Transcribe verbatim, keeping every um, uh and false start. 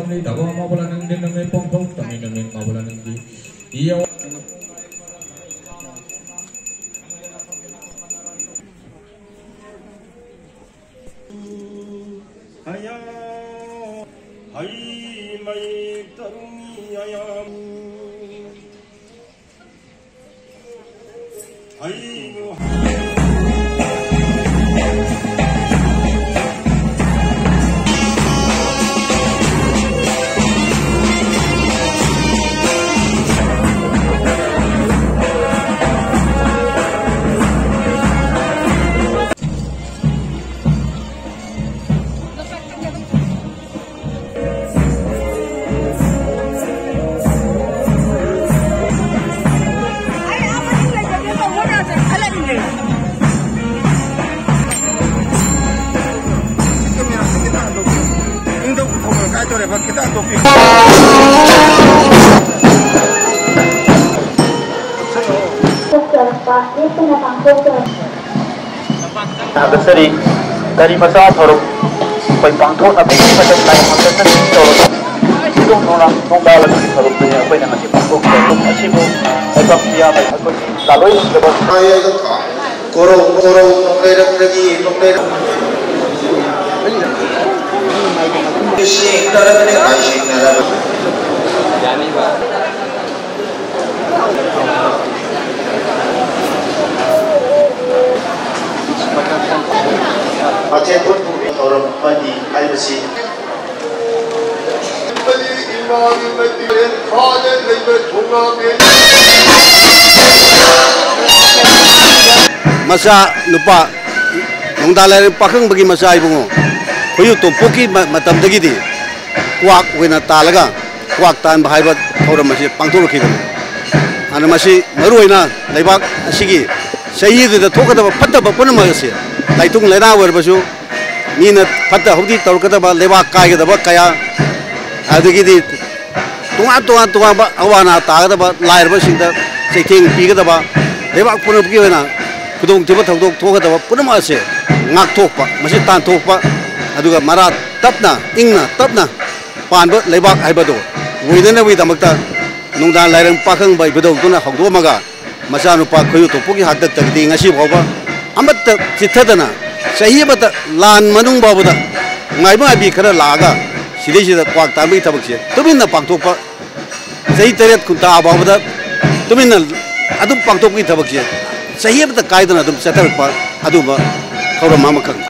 ꯇꯥꯕ ꯃꯥꯕꯨ ꯂꯥꯅꯤꯡꯗꯦ ꯅꯪꯅ ꯄꯣꯡꯊꯣꯛ ꯇꯝꯃꯤ ꯅꯪꯅ ꯃꯥꯕꯨ ꯂꯥꯅꯤꯡꯗꯦ꯫ ꯏꯌꯥ꯫ ꯍꯌꯥ꯫ ꯍꯩ ꯃꯩ ꯇꯔꯨꯡ ꯌꯥꯌꯥꯝ꯫ ꯄꯥꯡꯊꯣꯛꯆꯔꯛꯄ ꯂꯦꯞꯇꯅ ꯄꯥꯡꯊꯣꯛꯆꯔꯛꯄ꯫ ꯊꯥꯒꯠꯆꯔꯤ꯫ ꯒꯥꯔꯤ ꯃꯆꯥ ꯊꯧꯔꯝ ꯑꯩꯈꯣꯏ ꯄꯥꯡꯊꯣꯛꯅꯕꯒꯤ ꯃꯇꯝ ꯂꯥꯏ ꯃꯥꯡꯖꯟꯅ ꯇꯧꯔꯒ ꯏꯕꯨꯡ ꯅꯣꯡꯅꯥꯝ ꯅꯣꯡꯗꯥ ꯂꯝꯕꯤ ꯊꯧꯔꯝꯗꯨꯅꯤ ꯑꯩꯈꯣꯏꯅ ꯉꯁꯤ ꯄꯥꯡꯊꯣꯛꯈꯤꯕ ꯀꯨꯝ ꯑꯁꯤꯕꯨ ꯂꯩꯕꯥꯛ ꯃꯤꯌꯥꯝ ꯑꯩꯈꯣꯏꯒꯤ ꯂꯥꯂꯣꯏ ꯂꯩꯇꯕ ꯀꯣꯔꯧ ꯀꯣꯔꯧ ꯅꯣꯡꯂꯩꯔꯛꯇꯒꯤ ꯅꯣꯡꯂꯩꯔꯛ ꯁꯦꯡꯅꯔꯕꯅꯤ, ꯂꯥꯏ ꯁꯦꯡꯅꯔꯕꯅꯤ꯫ ꯃꯊꯦꯜ ꯄꯨꯝꯕ ꯊꯧꯔꯝ ꯑꯃꯅꯤ ꯍꯥꯏꯕꯁꯤ꯫ ꯃꯆꯥ ꯅꯨꯄꯥ ꯅꯣꯡꯗꯥ ꯂꯥꯏꯔꯦꯝ ꯄꯥꯈꯪꯕꯒꯤ ꯃꯆꯥ ꯏꯕꯨꯡꯉꯣ, ꯈꯣꯏꯌꯨ ꯇꯣꯝꯄꯣꯛꯀꯤ ꯃ-, ꯃꯇꯝꯗꯒꯤꯗꯤ ꯀ꯭ꯋꯥꯛ ꯑꯣꯏꯅ ꯇꯥꯜꯂꯒ ꯀ꯭ꯋꯥꯛ ꯇꯥꯟꯕ ꯍꯥꯏꯕ ꯊꯧꯔꯝ ꯑꯁꯤ ꯄꯥꯡꯊꯣꯛꯂꯛꯈꯤꯕꯅꯤ꯫ ꯑꯗꯨꯅ ꯃꯁꯤ ꯃꯔꯨꯑꯣꯏꯅ ꯂꯩꯕꯥꯛ ꯑꯁꯤꯒꯤ ꯆꯍꯤ ꯑꯗꯨꯗ ꯊꯣꯛꯀꯗꯕ ꯐꯠꯇꯕ ꯄꯨꯝꯅꯃꯛ ꯑꯁꯤ, ꯂꯥꯏꯊꯨꯡ ꯂꯩꯅꯥ ꯑꯣꯏꯔꯕꯁꯨ, ꯃꯤꯅ ꯐꯠꯇ ꯍꯥꯎꯗꯤ ꯇꯧꯔꯛꯀꯗꯕ, ꯂꯩꯕꯥꯛ ꯀꯥꯏꯒꯗꯕ ꯀꯌꯥ, ꯑꯗꯒꯤꯗꯤ ꯇꯣꯉꯥꯟ ꯇꯣꯉꯥꯟ ꯇꯣꯉꯥꯟꯕ ꯑꯋꯥ ꯑꯅꯥ ꯇꯥꯒꯗꯕ ꯂꯥꯏꯔꯕꯁꯤꯡꯗ ꯆꯩꯊꯦꯡ ꯄꯤꯒꯗꯕ, ꯂꯩꯕꯥꯛ ꯄꯨꯝꯅꯃꯛꯀꯤ ꯑꯣꯏꯅ ꯈꯨꯗꯣꯡꯊꯤꯕ ꯊꯧꯗꯣꯛ ꯊꯣꯛꯀꯗꯕ ꯄꯨꯝꯅꯃꯛ ꯑꯁꯦ ꯉꯥꯛꯊꯣꯛꯄ, ꯃꯁꯤ ꯇꯥꯟꯊꯣꯛꯄ, ꯑꯗꯨꯒ ꯃꯔꯥ ꯇꯞꯅ, ꯏꯪꯅ ꯇꯞꯅ ꯄꯥꯟꯕ ꯂꯩꯕꯥꯛ ꯍꯥꯏꯕꯗꯣ ꯑꯣꯏꯅꯅꯕꯒꯤꯗꯃꯛꯇ ꯅꯨꯡꯗꯥꯡ ꯂꯥꯏꯔꯪ ꯄꯥꯈꯪꯕ ꯏꯕꯨꯙꯧꯗꯨꯅ ꯍꯧꯗꯣꯛꯑꯝꯃꯒ ꯃꯆꯥꯅꯨꯄꯥ ꯈꯣꯏꯌꯨ ꯇꯣꯛꯄꯒꯤ ꯍꯥꯛꯇꯛꯇꯒꯤꯗꯤ ꯉꯁꯤ ꯐꯥꯎꯕ ꯑꯃꯠꯇ ꯆꯤꯠꯊꯗꯅ ꯆꯍꯤ ꯑꯃꯠꯇ ꯂꯥꯟ ꯃꯅꯨꯡ ꯐꯥꯎꯕꯗ ꯉꯥꯏꯕ ꯉꯥꯏꯕꯤ ꯈꯔ ꯂꯥꯛꯑꯒ ꯁꯤꯗꯩꯁꯤꯗ ꯀ꯭ꯋꯥꯛ ꯇꯥꯟꯕꯒꯤ ꯊꯕꯛꯁꯦ ꯇꯨꯃꯤꯟꯅ ꯄꯥꯡꯊꯣꯛꯄ, ꯆꯍꯤ ꯇꯔꯦꯠ ꯀꯨꯟꯊ꯭ꯔꯥ ꯐꯥꯎꯕꯗ ꯇꯨꯃꯤꯟꯅ ꯑꯗꯨꯝ ꯄꯥꯡꯊꯣꯛꯄꯒꯤ ꯊꯕꯛꯁꯦ ꯆꯍꯤ ꯑꯃꯠꯇ ꯀꯥꯏꯗꯅ ꯑꯗꯨꯝ ꯆꯠꯊꯔꯛꯄ ꯑꯗꯨꯒꯨꯝꯕ ꯊꯧꯔꯝ ꯑꯃꯈꯛꯅꯤ꯫